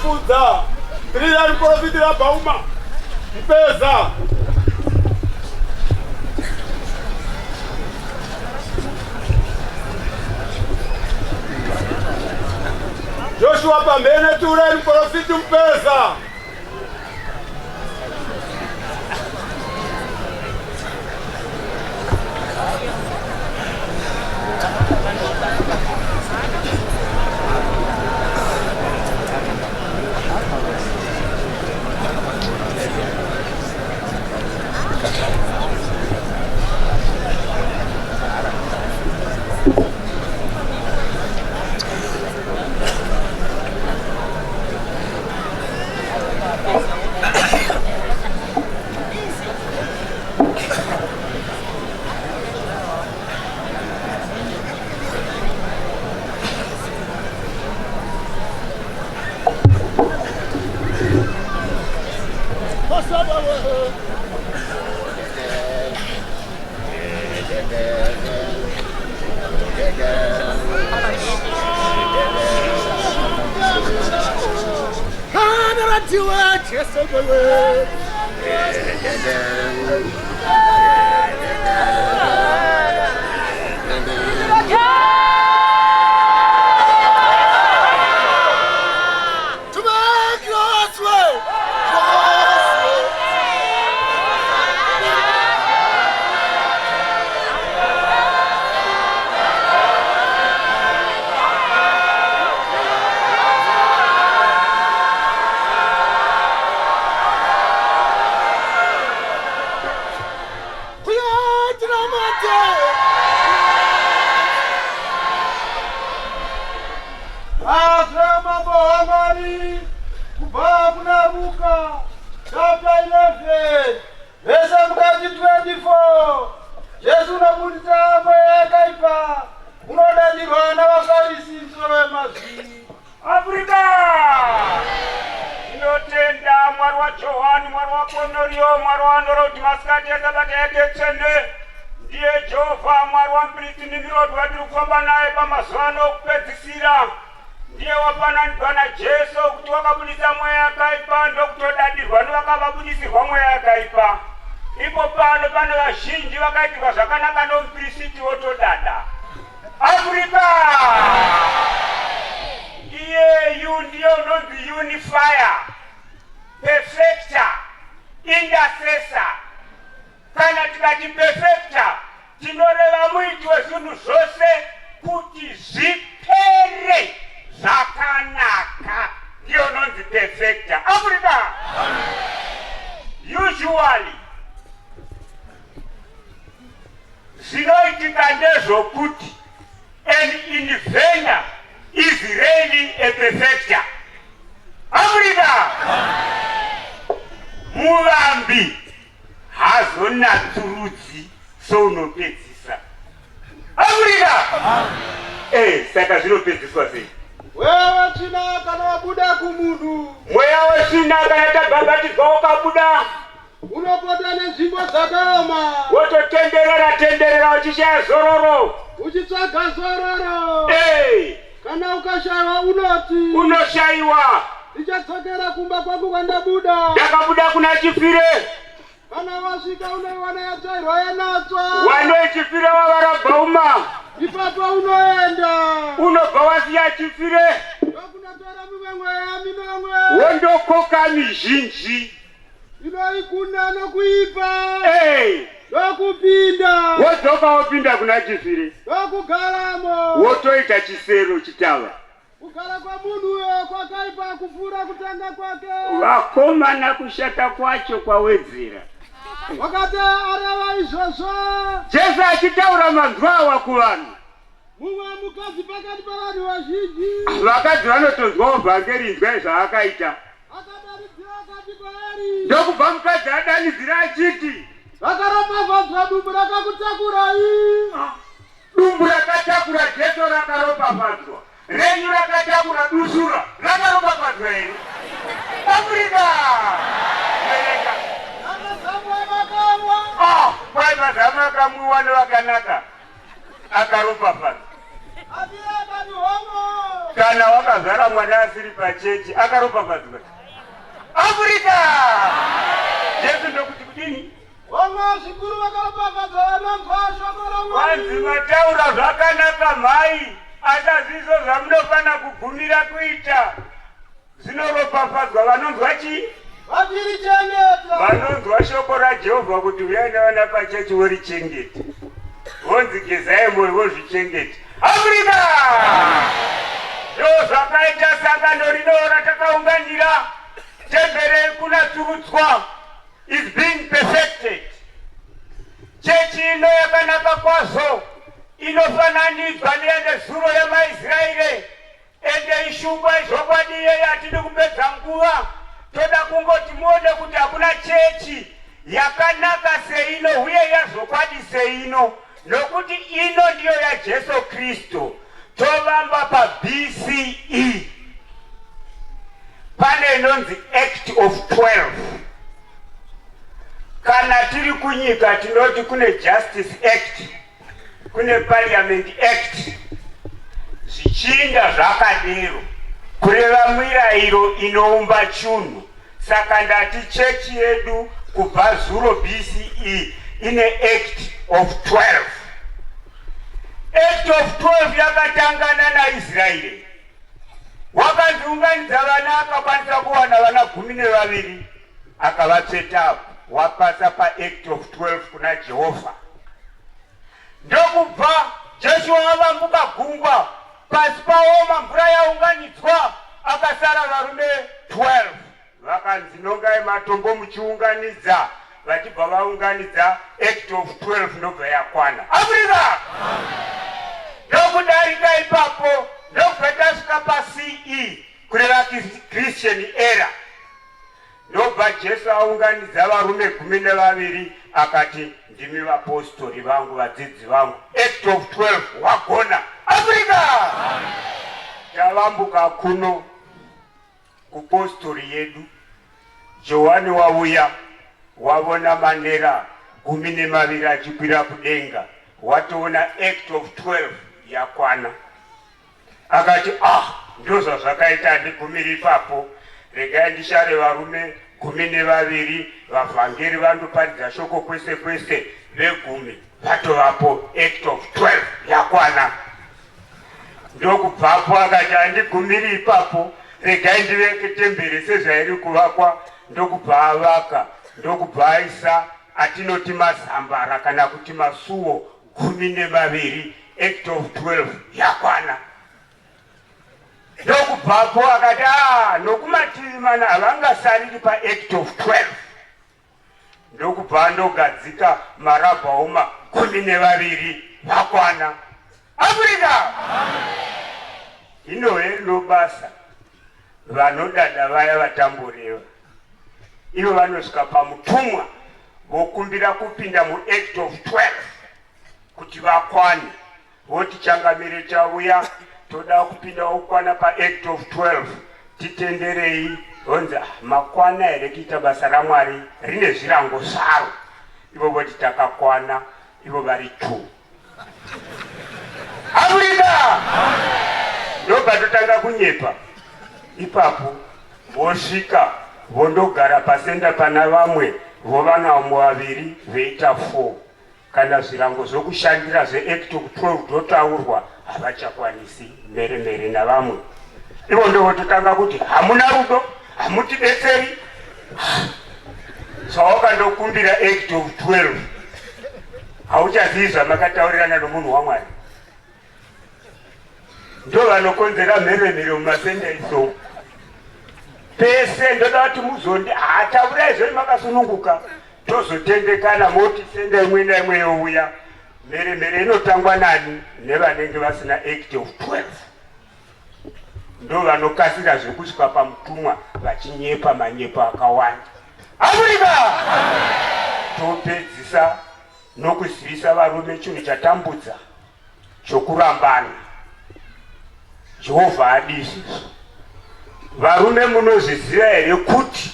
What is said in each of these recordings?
Mafudza. Tirirai muporofiti Rabhauma. Mpeza. Joshua Pamhene tsiurai muporofiti Mupeza. Mambo waMwari kubva kuna Ruka chapter 11 vese mukati 24 Jesu unobudisa mweya yakaipa unodadirwa navaFarisi musoro wemazwi. Afrika inotenda Mwari waJohani, Mwari waKorneriyo, Mwari waAnorodi, masikati esabata yake tsvene. Ndiye Jehovha Mwari waMpristi Nimirodi watiri kufamba naye pamazuva ano okupedzisira. Ndiye wafananidzwa naJesu kuti wakabudisa mweya yakaipa ndokutodadirwa nevakavabudisirwa mweya yakaipa. Ipo pano pane vazhinji vakaitirwa zvakanaka nomupirisiti votodada. Africa! Iyeyu ndiye unonzi unifier, perfecter, intercessor. Kana tikati perfecter tinoreva muiti wezvinhu zvose kuti zvipere zvakanaka. Ndiye unonzi perfecter. Africa! Usually Zvinoitika ndezvokuti an inventor is really a perfecter. Africa! Muvambi hazonatsurudzi sounopedzisa. Africa! Eh, saka zvinopedziswa sei? Mweya wetsvina kana wabuda kumunhu. Mweya wetsvina kana tabhabhatidzwa ukabuda Unopota nenzvimbo dzakaoma. Wototenderera tenderera uchishaya zororo. Uchitsvaga zororo. Hey. Kana ukashaiwa unoti. Unoshaiwa. Ndichadzokera kumba kwangu kwandabuda. Ndakabuda kuna Chifire. Kana wasvika unoiwana yatsvairwa yanatswa. Wanoi Chifire wavarabhauma. Ipapo unoenda. Unobva wasiya Chifire. Ndokunotora mimwe mweya minomwe. Wondokoka mizhinji. Inoikunda nokuipa. Hey. Ndokupinda. Wodzoka wopinda kuna Chifire. Ndokugaramo. Wotoita chisero chitava. Kugara kwamunhu uyo kwakaipa kupfuura kutanga kwake. Vakomana kushata kwacho kwawedzera. Wakati areva izvozvo. Jesu achitaura manzwi awa kuvanhu. Mumwe mukadzi pakati pavanhu vazhinji. Vakadzi vanotonzwawo vhangeri inzwai zvaakaita. Akadanidzira akati kwaari. Ndokubva mukadzi adanidzira achiti. Rakaropafadzwa dumbu rakakutakurai. Ah, dumbu rakatakura Jesu rakaropafadzwa. Renyu rakatakura dusura rakaropafadzwa here? Afrika! Verenga. Ah, kwai mazamu akamwiwa nevakanaka. Akaropafadzwa. Kana wakazvara mwana asiri pachechi akaropafadzwa. Afrika! Jesu ndokuti kudini? Vamwe zvikuru vakaropafadzwa vanonzwa shoko raMwari. Kwanzi mataura zvakanaka mhai, asi hazvizvo zvamunofanira kugumira kuita. Zvinoropafadzwa vanonzwa chii? Vachirichengeta. Vanonzwa shoko raJehovha kuti uyai nevana pachechi vorichengeta. Vonzi gezai moyo vozvichengeta. Afrika! Ndozvakaita sangano rino ratakaunganira. Tembere kunatsurudzwa is being perfected. Chechi ino yakanaka kwazvo inofananidzwa neyanezuro yamaIsraeri. Ende ishumba izvokwadi iyeyi hatidi kupedza nguva toda kungoti muone kuti hakuna chechi yakanaka seino huye yazvokwadi seino nokuti ino ndiyo yaJesu Kristu tovamba paBCE pane inonzi Act of 12 kana tiri kunyika tinoti kune Justice Act kune Parliament Act zvichinda zvakadero kureva mirayiro inoumba chunhu saka ndati chechi yedu kubva zuro BCE ine Act of 12. Act of 12 yakatangana naIsraeri wakanzi unganidza vana akakwanisa kuwana vana 12 akavatsveta wapasa paAct of 12 kuna Jehovha. Ndokubva Joshua avambuka gungwa, pasi paoma, mvura yaunganidzwa, akasara varume 12. Vakanzi nongai matombo muchiunganidza, vachibva vaunganidza Act of 12 ndobva yakwana. Africa! Ndokudarika ipapo, ndokubva tasvika paCE, kureva Christian era. Ndobva Jesu aunganidza varume 12 akati, ndimi vapostori vangu, vadzidzi vangu. Act of 12 wagona. Africa! Tavambuka kuno kupostori yedu. Johani wauya wavona manera 12 achikwira kudenga, watoona Act of 12 yakwana. Akati, ah, ndozvazvakaita, handigumiri ipapo. Regai ndishare varume 12 vavhangeri vandoparidza shoko kwese kwese, vegumi vatovapo. Act of 12 yakwana. Ndokubvapo akati, handigumiri ipapo, regai ndiveke temberi sezvairi kuvakwa. Ndokubva avaka, ndokubva aisa atinoti mazambara kana kuti masuo 12, Act of 12 yakwana. Ndokubvapo akati, ah, nokumativi mana havangasariri paAct of 12. Ndokubva andogadzika marabhauma 12 vakwana. Africa! Ino herino basa vanodada vaya vatamboreva. Ivo vanosvika pamutumwa vokumbira kupinda muAct of 12 kuti vakwane, voti changamire chauya toda kupinda wokwana paAct of 12 titenderei. Vonzi, ah, makwana here kuita basa raMwari rine zvirango zvaro? Ivo voti takakwana, ivo vari 2. Africa! Ndobva totanga kunyepa ipapo, vosvika vondogara pasenda pana vamwe vovana vamwe vaviri veita 4. Kana zvirango zvokushandira zveAct of 12 zvotaurwa havachakwanisi mhere mhere navamwe. Ivo ndovototanga kuti hamuna rudo, hamutibetseri. Zvawakandokumbira Act of 12 hauchazivi zvamakataurirana nomunhu waMwari. Ndo vanokonzera mhere mhere mumasenda iso pese. Ndoda kuti muzondi hataurai zvenyu makasununguka, tozotendekana moti senda imwe naimwe youya. Mhere mhere inotangwa nani? Nevanenge vasina Act of 12 ndo vanokasira zvekusvika pamutumwa vachinyepa manyepo akawanda. Africa! Topedzisa nokuzivisa varume chinhu chatambudza chokurambana. Jehovha haadi izvizvo. Varume munozviziva here kuti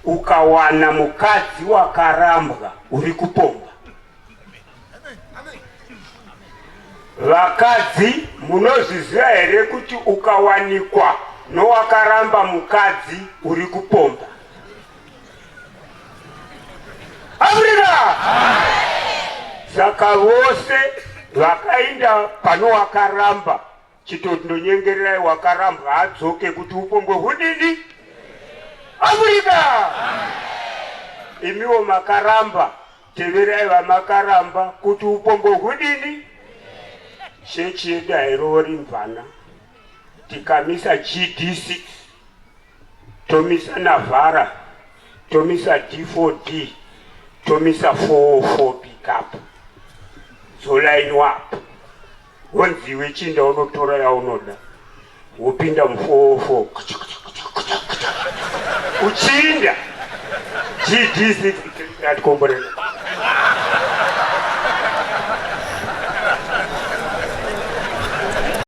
ukawana mukadzi wakarambwa uri kupomba? Vakadzi Munozviziva here kuti ukawanikwa nowakaramba mukadzi uri kupomba? Afrika! Saka vose vakainda panowakaramba chitoti ndonyengererai wakarambwa adzoke kuti upombwe hudini? Afrika! Imiwo makaramba teverai vamakaramba kuti upombwe hudini? Chechi yedu hairoori mvana. Tikamisa GD6 tomisa Navara tomisa D4D tomisa 404 pickup dzolainwa up wonzi iwe chinda unotora yaunoda wopinda mu 404 uchinda GD6 atikomborera.